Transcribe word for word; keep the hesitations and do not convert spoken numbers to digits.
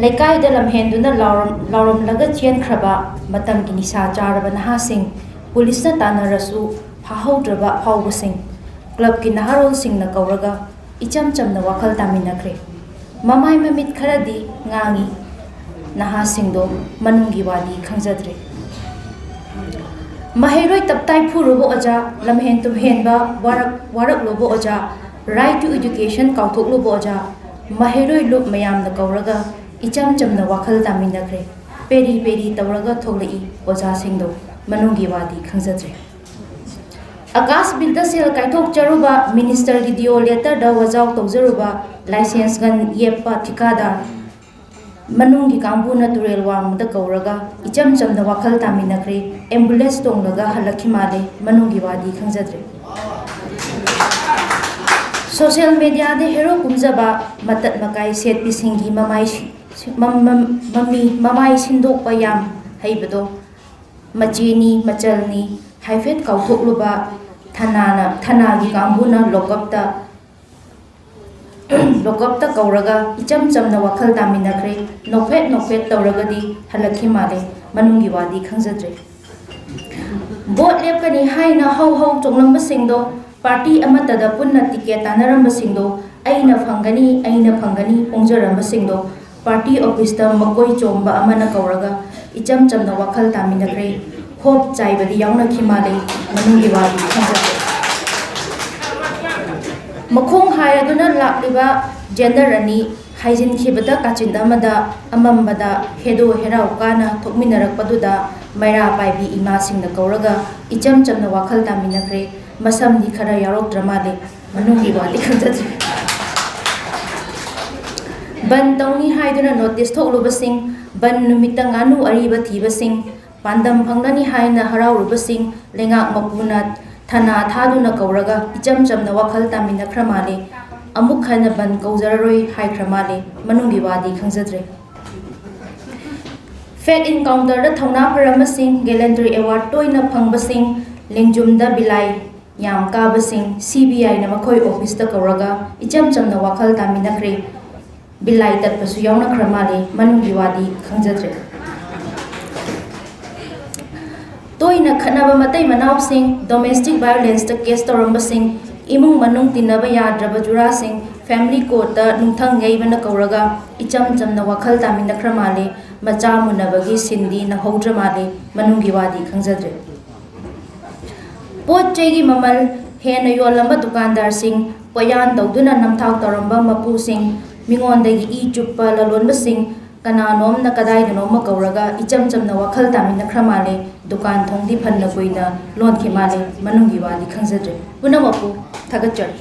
ꯂꯩꯀꯥꯏꯗ ꯂꯝꯍꯦꯟꯗꯨꯅ ꯂꯥꯎꯔꯝ-, ꯂꯥꯎꯔꯝꯂꯒ ꯆꯦꯟꯈ꯭ꯔꯕ ꯃꯇꯝꯒꯤ ꯅꯤꯁꯥ ꯆꯥꯔꯕ ꯅꯍꯥꯁꯤꯡ, ꯄꯨꯂꯤꯁꯅ ꯇꯥꯟꯅꯔꯁꯨ ꯐꯥꯍꯧꯗ꯭ꯔꯕ ꯑꯐꯥꯎꯕꯁꯤꯡ, ꯀ꯭ꯂꯕꯀꯤ ꯅꯍꯥꯔꯣꯜꯁꯤꯡꯅ ꯀꯧꯔꯒ ꯏꯆꯝ ꯆꯝꯅ ꯋꯥꯈꯜ ꯇꯥꯃꯤꯟꯅꯈ꯭ꯔꯦ꯫ ꯃꯃꯥꯏ ꯃꯃꯤꯠ ꯈꯔꯗꯤ ꯉꯥꯡꯉꯤ, ꯅꯍꯥꯁꯤꯡꯗꯣ ꯃꯅꯨꯡꯒꯤ ꯋꯥꯗꯤ ꯈꯪꯖꯗ꯭ꯔꯦ꯫ ꯃꯍꯩꯔꯣꯏ ꯇꯞꯇꯥꯏ ꯐꯨꯔꯨꯕ ꯑꯣꯖꯥ, ꯂꯝꯍꯦꯟ ꯇꯨꯝꯍꯦꯟꯕ ꯋꯥꯔꯛ-, ꯋꯥꯔꯛꯂꯨꯕ ꯑꯣꯖꯥ, right to education ꯀꯥꯎꯊꯣꯛꯂꯨꯕ ꯑꯣꯖꯥ, ꯃꯍꯩꯔꯣꯏ ꯂꯨꯞ ꯃꯌꯥꯝꯅ ꯀꯧꯔꯒ ꯏꯆꯝ ꯆꯝꯅ ꯋꯥꯈꯜ ꯇꯥꯃꯤꯟꯅꯈ꯭ꯔꯦ꯫ ꯄꯦꯔꯤ ꯄꯦꯔꯤ ꯇꯧꯔꯒ ꯊꯣꯛꯂꯛꯏ ꯑꯣꯖꯥꯁꯤꯡꯗꯣ, ꯃꯅꯨꯡꯒꯤ ꯋꯥꯗꯤ ꯈꯪꯖꯗ꯭ꯔꯦ꯫ ꯑꯀꯥꯁ ꯕꯤꯜꯗ ꯁꯦꯜ ꯀꯥꯏꯊꯣꯛꯆꯔꯨꯕ, ꯃꯤꯅꯤꯁꯇꯔꯒꯤ ꯗꯤꯑꯣ ꯂꯦꯇꯔꯗ ꯋꯥꯖꯥꯎ ꯇꯧꯖꯔꯨꯕ, ꯂꯥꯏꯁꯦꯟꯁ ꯒꯟ ꯌꯦꯞꯄ ꯊꯤꯀꯥꯗꯥꯔ, ꯃꯅꯨꯡꯒꯤ ꯀꯥꯡꯕꯨꯅ ꯇꯨꯔꯦꯜ ꯋꯥꯡꯃꯗ ꯀꯧꯔꯒ ꯏꯆꯝ ꯆꯝꯅ ꯋꯥꯈꯜ ꯇꯥꯃꯤꯟꯅꯈ꯭ꯔꯦ꯫ ꯑꯦꯝꯕꯨꯂꯦꯟꯁ ꯇꯣꯡꯂꯒ ꯍꯜꯂꯛꯈꯤ ꯃꯥꯜꯂꯦ, ꯃꯅꯨꯡꯒꯤ ꯋꯥꯗꯤ ꯈꯪꯖꯗ꯭ꯔꯦ꯫ ꯁꯣꯁꯤꯌꯦꯜ ꯃꯦꯗꯤꯌꯥꯗ ꯍꯦꯔꯣ ꯀꯨꯝꯖꯕ, ꯃꯇꯠ ꯃꯀꯥꯏ ꯁꯦꯠꯄꯤꯁꯤꯡꯒꯤ ꯃꯃꯥꯏ ꯁꯤ-, ꯁꯤ-, ꯃꯝ-, ꯃꯝ-, ꯃꯃꯤ, ꯃꯃꯥꯏ ꯁꯤꯟꯗꯣꯛꯄ ꯌꯥꯝ ꯍꯩꯕꯗꯣ, ꯃꯆꯦꯅꯤ, ꯃꯆꯜꯅꯤ ꯍꯥꯏꯐꯦꯠ ꯀꯥꯎꯊꯣꯛꯂꯨꯕ, ꯊꯅꯥꯅ, ꯊꯅꯥꯒꯤ ꯀꯥꯡꯕꯨꯅ ꯂꯣꯀꯞꯇ, ꯂꯣꯀꯞꯇ ꯀꯧꯔꯒ ꯏꯆꯝ ꯆꯝꯅ ꯋꯥꯈꯜ ꯇꯥꯃꯤꯟꯅꯈ꯭ꯔꯦ꯫ ꯅꯣꯛꯐꯦꯠ ꯅꯣꯛꯐꯦꯠ ꯇꯧꯔꯒꯗꯤ ꯍꯜꯂꯛꯈꯤ ꯃꯥꯜꯂꯦ, ꯃꯅꯨꯡꯒꯤ ꯋꯥꯗꯤ ꯈꯪꯖꯗ꯭ꯔꯦ꯫ ꯚꯣꯠ ꯂꯦꯞꯀꯅꯤ ꯍꯥꯏꯅ ꯍꯧ ꯍꯧ ꯆꯣꯡꯂꯝꯕꯁꯤꯡꯗꯣ, ꯄꯥꯔꯇꯤ ꯑꯃꯠꯇꯗ ꯄꯨꯟꯅ ꯇꯤꯀꯦꯠ ꯇꯥꯟꯅꯔꯝꯕꯁꯤꯡꯗꯣ, "ꯑꯩꯅ ꯐꯪꯒꯅꯤ, ꯑꯩꯅ ꯐꯪꯒꯅꯤ" ꯐꯣꯡꯖꯔꯝꯕꯁꯤꯡꯗꯣ, ꯄꯥꯔꯇꯤ ꯑꯣꯐꯤꯁꯇ ꯃꯀꯣꯏ ꯆꯣꯝꯕ ꯑꯃꯅ ꯀꯧꯔꯒ ꯏꯆꯝ ꯆꯝꯅ ꯋꯥꯈꯜ ꯇꯥꯃꯤꯟꯅꯈ꯭ꯔꯦ꯫ ꯍꯣꯞ ꯆꯥꯏꯕꯗꯤ ꯌꯥꯎꯅꯈꯤ ꯃꯥꯜꯂꯦ, ꯃꯅꯨꯡꯒꯤ ꯋꯥꯗꯤ ꯈꯪꯖꯗꯦ꯫ ꯃꯈꯣꯡ ꯍꯥꯏꯔꯗꯨꯅ ꯂꯥꯛꯂꯤꯕ ꯖꯦꯟꯗꯔ ꯑꯅꯤ ꯍꯥꯏꯖꯤꯟꯈꯤꯕꯗ ꯀꯥꯆꯤꯟ ꯑꯃꯗ ꯑꯃꯝꯕꯗ ꯍꯦꯗꯣ ꯍꯦꯔꯥꯎ ꯀꯥꯅ ꯊꯣꯛꯃꯤꯟꯅꯔꯛꯄꯗꯨꯗ ꯃꯩꯔꯥ ꯄꯥꯏꯕꯤ ꯏꯃꯥꯁꯤꯡꯅ ꯀꯧꯔꯒ ꯏꯆꯝ ꯆꯝꯅ ꯋꯥꯈꯜ ꯇꯥꯃꯤꯟꯅꯈ꯭ꯔꯦ꯫ ꯃꯁꯝꯗꯤ ꯈꯔ ꯌꯥꯎꯔꯛꯇ꯭ꯔ ꯃꯥꯜꯂꯦ, ꯃꯅꯨꯡꯒꯤ ꯋꯥꯗꯤ ꯈꯪꯖꯗ꯭ꯔꯦ꯫ ꯕꯟ ꯇꯧꯅꯤ ꯍꯥꯏꯗꯨꯅ ꯅꯣꯇꯤꯁ ꯊꯣꯛꯂꯨꯕꯁꯤꯡ, ꯕꯟ ꯅꯨꯃꯤꯠꯇ ꯉꯥꯅꯨ ꯑꯔꯤꯕ ꯊꯤꯕꯁꯤꯡ, ꯄꯥꯟꯗꯝ ꯐꯪꯒꯅꯤ ꯍꯥꯏꯅ ꯍꯔꯥꯎꯔꯨꯕꯁꯤꯡ, ꯂꯩꯉꯥꯛ ꯃꯄꯨꯅ ꯊꯅꯥ ꯊꯥꯗꯨꯅ ꯀꯧꯔꯒ ꯏꯆꯝ ꯆꯝꯅ ꯋꯥꯈꯜ ꯇꯥꯃꯤꯟꯅꯈ꯭ꯔ ꯃꯥꯜꯂꯦ꯫ ꯑꯃꯨꯛ ꯍꯟꯅ ꯕꯟ ꯀꯧꯖꯔꯔꯣꯏ ꯍꯥꯏꯈ꯭ꯔ ꯃꯥꯜꯂꯦ, ꯃꯅꯨꯡꯒꯤ ꯋꯥꯗꯤ ꯈꯪꯖꯗ꯭ꯔꯦ꯫ ꯐꯦꯠ ꯏꯟꯀꯥꯎꯟꯇꯔꯗ ꯊꯧꯅꯥ ꯐꯔꯝꯕꯁꯤꯡ, ꯒꯦꯂꯦꯟꯇ꯭ꯔꯤ ꯑꯦꯋꯥꯔꯗ ꯇꯣꯏꯅ ꯐꯪꯕꯁꯤꯡ, ꯂꯦꯡꯖꯨꯝꯗ ꯕꯤꯂꯥꯏ ꯌꯥꯝ ꯀꯥꯕꯁꯤꯡ, ꯁꯤ ꯕꯤ ꯑꯥꯏꯅ ꯃꯈꯣꯏ ꯑꯣꯐꯤꯁꯇ ꯀꯧꯔꯒ ꯏꯆꯝ ꯆꯝꯅ ꯋꯥꯈꯜ ꯇꯥꯃꯤꯟꯅꯈ꯭ꯔꯦ꯫ ꯕꯤꯂꯥꯏ ꯇꯠꯄꯁꯨ ꯌꯥꯎꯅꯈ꯭ꯔ ꯃꯥꯜꯂꯦ꯫ ꯃꯅꯨꯡꯒꯤ ꯋꯥꯗꯤ ꯈꯪꯖꯗ꯭ꯔꯦ꯫ ꯇꯣꯏꯅ ꯈꯠꯅꯕ ꯃꯇꯩ ꯃꯅꯥꯎꯁꯤꯡ, ꯗꯣꯃꯦꯁꯇꯤꯛ ꯚꯥꯏꯑꯣꯂꯦꯟꯁꯇ ꯀꯦꯁ ꯇꯧꯔꯝꯕꯁꯤꯡ, ꯏꯃꯨꯡ ꯃꯅꯨꯡ ꯇꯤꯟꯅꯕ ꯌꯥꯗ꯭ꯔꯕ ꯖꯨꯔꯥꯁꯤꯡ ꯐꯦꯃꯤꯂꯤ ꯀꯣꯔꯠꯇ ꯅꯨꯡꯊꯪ ꯌꯩꯕꯅ ꯀꯧꯔꯒ ꯏꯆꯝ ꯆꯝꯅ ꯋꯥꯈꯜ ꯇꯥꯃꯤꯟꯅꯈ꯭ꯔ ꯃꯥꯜꯂꯦ꯫ ꯃꯆꯥ ꯃꯨꯟꯅꯕꯒꯤ ꯁꯤꯟꯗꯤ ꯅꯪꯍꯧꯗ꯭ꯔ ꯃꯥꯜꯂꯦ꯫ ꯃꯅꯨꯡꯒꯤ ꯋꯥꯗꯤ ꯈꯪꯖꯗ꯭ꯔꯦ꯫ ꯄꯣꯠ ꯆꯩꯒꯤ ꯃꯃꯜ ꯍꯦꯟꯅ ꯌꯣꯜꯂꯝꯕ ꯗꯨꯀꯥꯟꯗꯥꯔꯁꯤꯡ, ꯄꯣꯌꯥꯟ ꯇꯧꯗꯨꯅ ꯅꯝꯊꯥꯛ ꯇꯧꯔꯝꯕ ꯃꯄꯨꯁꯤꯡ, ꯃꯤꯉꯣꯟꯗꯒꯤ ꯏ ꯆꯨꯞꯄ ꯂꯂꯣꯟꯕꯁꯤꯡ, ꯀꯅꯥꯅꯣꯝꯅ ꯀꯗꯥꯏꯗꯅꯣꯝꯃ ꯀꯧꯔꯒ ꯏꯆꯝ ꯆꯝꯅ ꯋꯥꯈꯜ ꯇꯥꯃꯤꯟꯅꯈ꯭ꯔ ꯃꯥꯜꯂꯦ꯫ ꯗꯨꯀꯥꯟ ꯊꯣꯡꯗꯤ ꯐꯅ ꯀꯨꯏꯅ ꯂꯣꯟꯈꯤ ꯃꯥꯜꯂꯦ꯫ ꯃꯅꯨꯡꯒꯤ ꯋꯥꯗꯤ ꯈꯪꯖꯗ꯭ꯔꯦ꯫ ꯄꯨꯝꯅꯃꯛꯄꯨ ꯊꯥꯒꯠꯆꯔꯤ꯫